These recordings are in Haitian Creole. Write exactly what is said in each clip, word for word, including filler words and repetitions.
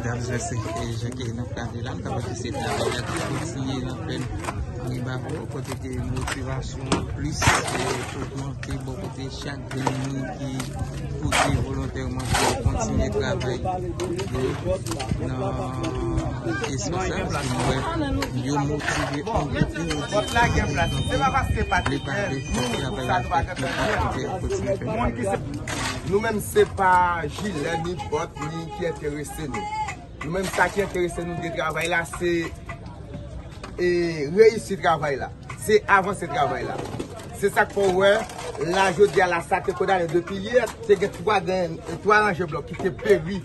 Jan se, e, jan ke n ap gade la, n ka wè ke se travay la ki kontinye nan plèn Mibalò, kote ke motivasyon an plis, e, ogmante bò kote chak grenn moun ki pote volontèman pou kontinye travay yo nan espas la, paske nou wè yo motive yon grenn moun ki vle pa vle fòk travay la fèt, yo pa konte ap kontinye fè travay la. Nou menm se pa jilè, ni bòt, ni ki enterese nou. Nou menm sa ki enterese nou de travay la, se e, reyisi travay la. Se avanse travay la. Se sa k fè w wè, la jodi a la, sa te kondane depi yè, te gen twa grenn, twa ranje blòk ki te peri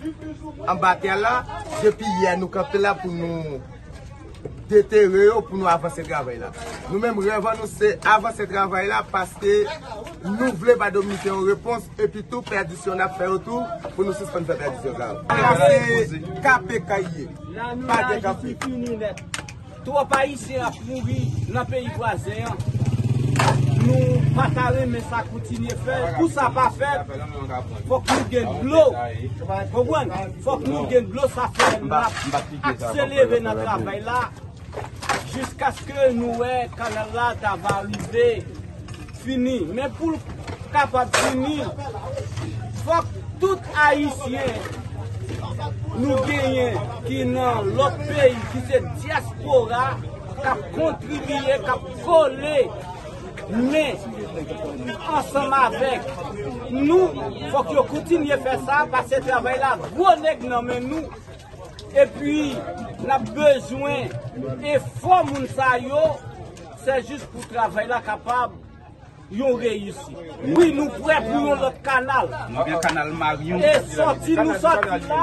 anba tè la. Depi yè, nou kanpe la pou nou detere yo, pou nou avanse travay la. Nou menm, rèv an nou, se avanse travay la, paske nou vle ba Dominiken yon repons, epi tou, pèdisyon n ap fè yo tou, pou nou sispann fè pèdisyon sa yo. Sa se K P K ye. Pa gen kanpe. Twòp Ayisyen ap mouri nan peyi vwazen an. Nou pa ta renmen sa kontinye fè. Pou sa pa fèt, fòk nou gen dlo. Konprann? Fòk nou gen dlo, sa fè n ap akselere nan travay la. Jiskaske nou wè kanal la ta va rive fini. Men pou l kapab fini, fòk tout Ayisyen nou genyen ki nan lòt peyi, ki se dyaspora, k ap kontribye, k ap kole men ansanm avèk nou, fòk yo kontinye fè sa, paske travay la gwo nèg nan men nou. Epi, n ap bezwen efò moun sa yo, se jis pou travay la kapab yon reyisi. Wi, nou prè pou yon lòt kanal. Nou gen kanal Marion. E sòti nou sòti la.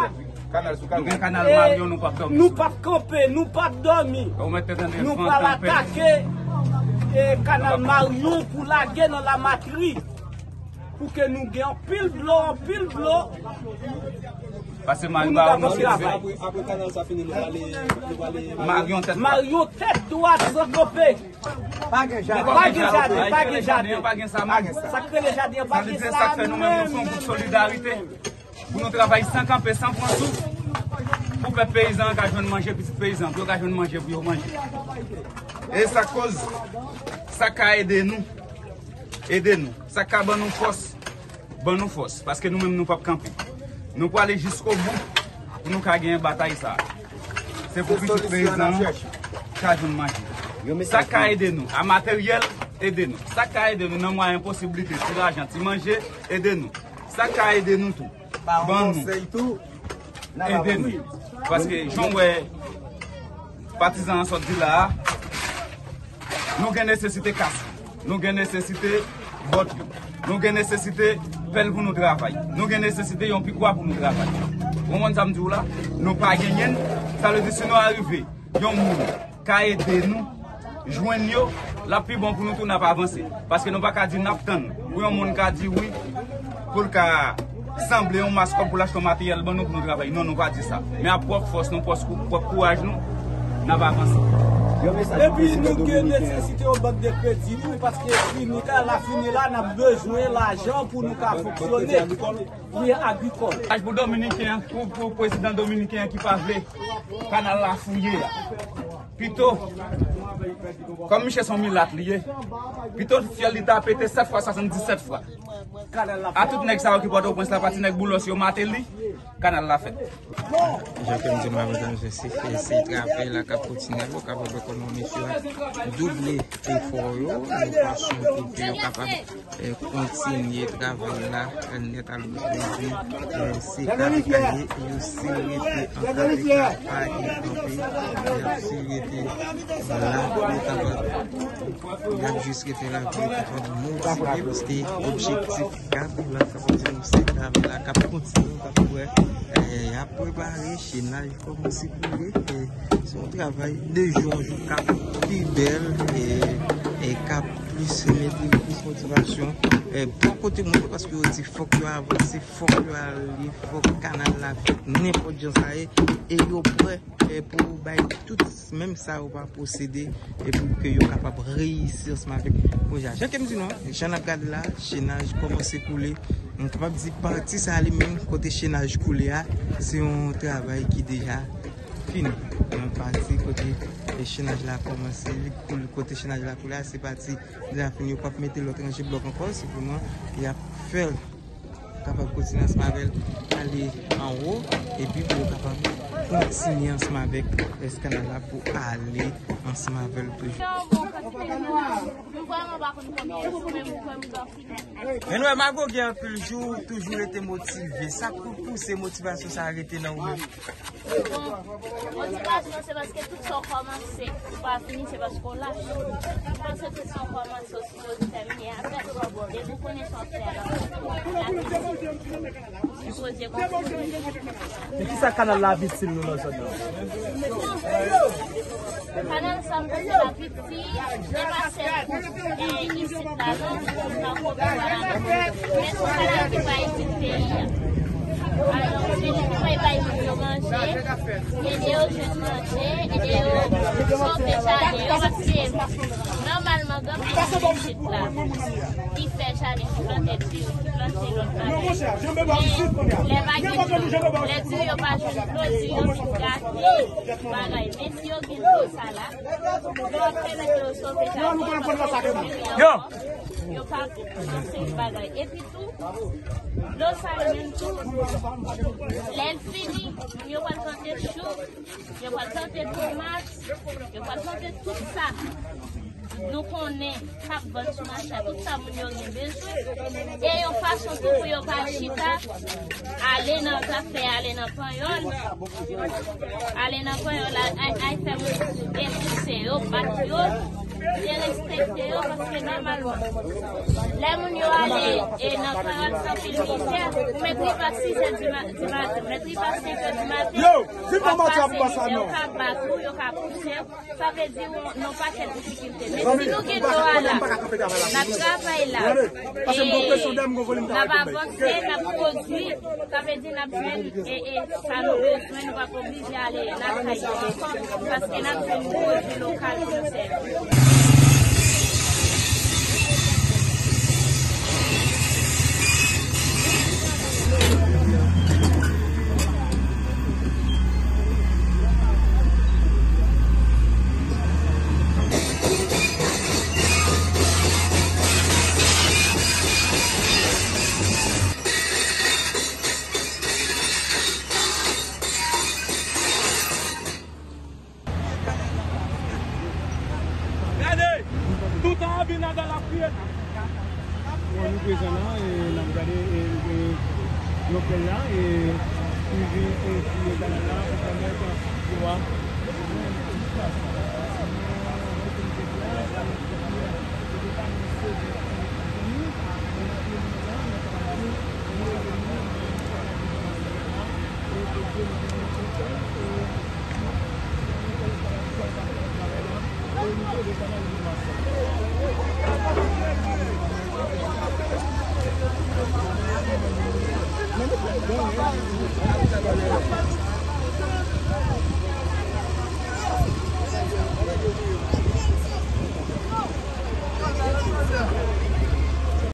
Nou gen kanal Marion, nou p ap dòmi. Nou p ap kanpe, nou p ap dòmi. Nou pral atake e kanal Marion pou lage nan Lamatri. Pou ke nou gen anpil dlo, anpil dlo. Pase Marion, Marion tèt dwat san kanpe. Pa gen jaden, pa gen jaden, pa gen jaden. Sa k rele jaden an, pa gen sa menm. Sa vle di se sa k fè nou menm nou fè yon gwoup solidarite. Pou nou travay san kanpe, san pran souf. Pou pèp peyizan an ka jwenn manje, pitit peyizan, pou yo ka jwenn manje, pou yo manje. E sa k koz, sa k ka ede nou, ede nou. Sa k ka ban nou fòs, ban nou fòs, paske nou menm nou p ap kanpe. Nou prale jiskobou pou nou ka genyen batay sa a. Se pou pitit peyizan an ka jwenn manje. Sa k ka ede nou, a materyèl, ede nou. Sa k ka ede nou nan mwayen posiblite, ti lajan, ti manje, ede nou. Sa k ka ede nou tou, ban nou. Ede nou. Paske jan w wè patizan an sot di la a, nou gen nesesite kas yo. Nou gen nesesite bòt yo. Nou gen nesesite pèl pou nou travay. Nou gen nesesite yon pikwa pou nou travay. Ou konprann sa m di w la? Nou pa genyen l. Sa vle di si nou arive yon moun ka ede nou jwenn yo, l ap pi bon pou nou tou, n ap avanse. Paske nou pa ka di n ap tann pou yon moun ka di wi, pou l ka sanble yon mas kòb pou l achte yon materyèl ban nou pou nou travay. Non, nou pa di sa. Men ak pwòp fòs nou, pwòp kou-, pwòp kouraj nou, n ap avanse. Epi nou gen nesesite yon bank de kredi tou, paske fini, kanal la fini la, n ap bezwen lajan pou nou ka fonksyone. Li agrikòl. Pou Dominiken an, pou, pou prezidan dominiken an ki pa vle kanal la fouye a. Pito, kòm misye se yon milat li ye, pito fyèl li ta pete sèt fwa, swasanndisèt fwa. A tout nèg sa yo ki Pòtoprens la, pa ti nèg Boulos yo, Martelly, kanal la fèt. Jan ke m di nou avan, se, se, se travay la k ap kontinye, pou kapab wè kòman mesye a double efò yo, yon fason pou ke yo kapab e, kontinye travay la nèt. Alò, jodi, e, se K P K ye, yo si rete an K P K, pa gen kanpe, y ap si rete la pou yo kapab, y ap jis rete la pou yo kapab motive, paske objektif K P K la, sa vle di nou se travay la k ap kontinye, w ap wè, e, y ap prepare chenaj kòmanse koule, e, se yon travay de jou an jou k ap pi bèl, e, e k ap plis mete plis motivasyon, e, bò kote moun yo, paske yo di fòk yo avanse, fòk yo ale, fòk kanal la fèt, nenpòt jan sa ye, e yo prè, e, pou bay tout, menm sa yo pa posede, e pou ke yo kapab reyisi ansanm avèk pwojè a. Jan ke m di nou an, jan n ap gade la, chenaj kòmanse koule, Nou kapab di pati sa li menm kote chenaj koule a, se yon travay ki deja fini. Yon pati kote chenaj la kòmanse, li koule, kote chenaj la koule a, se pati deja fini. Yo p ap mete lòt ranje blòk ankò, se vrèman y ap fè l kapab kontinye ansanm avè l ale anwo, epi pou yo kapab kontinye ansanm avèk rès kanal la pou ale ansanm avè l toujou. Nou vrèman pa konn konbyen jou, men nou kwè m gen anpil. Men nou wè Mago gen anpil jou, toujou rete motive. Sa k pou pouse motivasyon sa a rete nan ou menm? Bon, motivasyon se paske tout sa w kòmanse, ou pa fini, se paske w lach. Paske tout sa w kòmanse, ou sipoze tèmine avè l. Depi w konnen sa w ap fè a, la fini. Ou sipoze kontinye. Men kisa kanal la ap itil nou nan zòn nan? Kanal sa m panse l ap itil, se pa sèl pou, e, isit la non, pou nou ka kote la. Men se yon kanal ki va itil peyi a. Alò, se li pou bay moun yo manje, ede yo jwenn manje, ede yo sove chale yo, paske nòmalman, gen anpil moun isit la ki fè jaden, ki plante diri, ki plante lòt bagay. Men lè pa gen diri, lè diri yo pa jwenn dlo, diri yo fin gate, bagay. Men si yo gen dlo sa la, dlo ap pèmèt yo sove jaden, paske yo ka fè yon seri bagay. Epi tou, dlo sa yo menm tou, lè l fini, moun yo pral plante chou, yo pral plante tomat, yo pral plante tout sa nou konnen k ap vann sou mache a, tout sa moun yo gen bezwen. E yon fason tou pou yo pa chita, ale nan zafè, ale nan panyòl, ale nan panyòl, al, al fè moun epousen yo, bat yo, derespekte yo, paske nòmalman, lè moun yo ale, e, nan panyòl, se anpil mizè, ou mèt rive a sis è di ma-, di maten, ou mèt rive a senk è di maten, yo, di w ap pase mizè, yo ka bat ou, yo ka pouse w. Sa vle di yon, yon pakèt difikilte. Men si nou gen dlo a la, n ap travay la, e n ap avanse, n ap pwodui, sa vle di n ap jwenn, e, e, sa nou bezwen, nou p ap oblije ale lakay yo ankò, paske n ap jwenn pwodui lokal pou nou sèvi. Gade! Tout a abinada l ap kriye. Bon, nou prezan la, e, n ap gade, e, e, yon pèl la, e, ki vin, e, ki kanal la pou pèmèt yo a.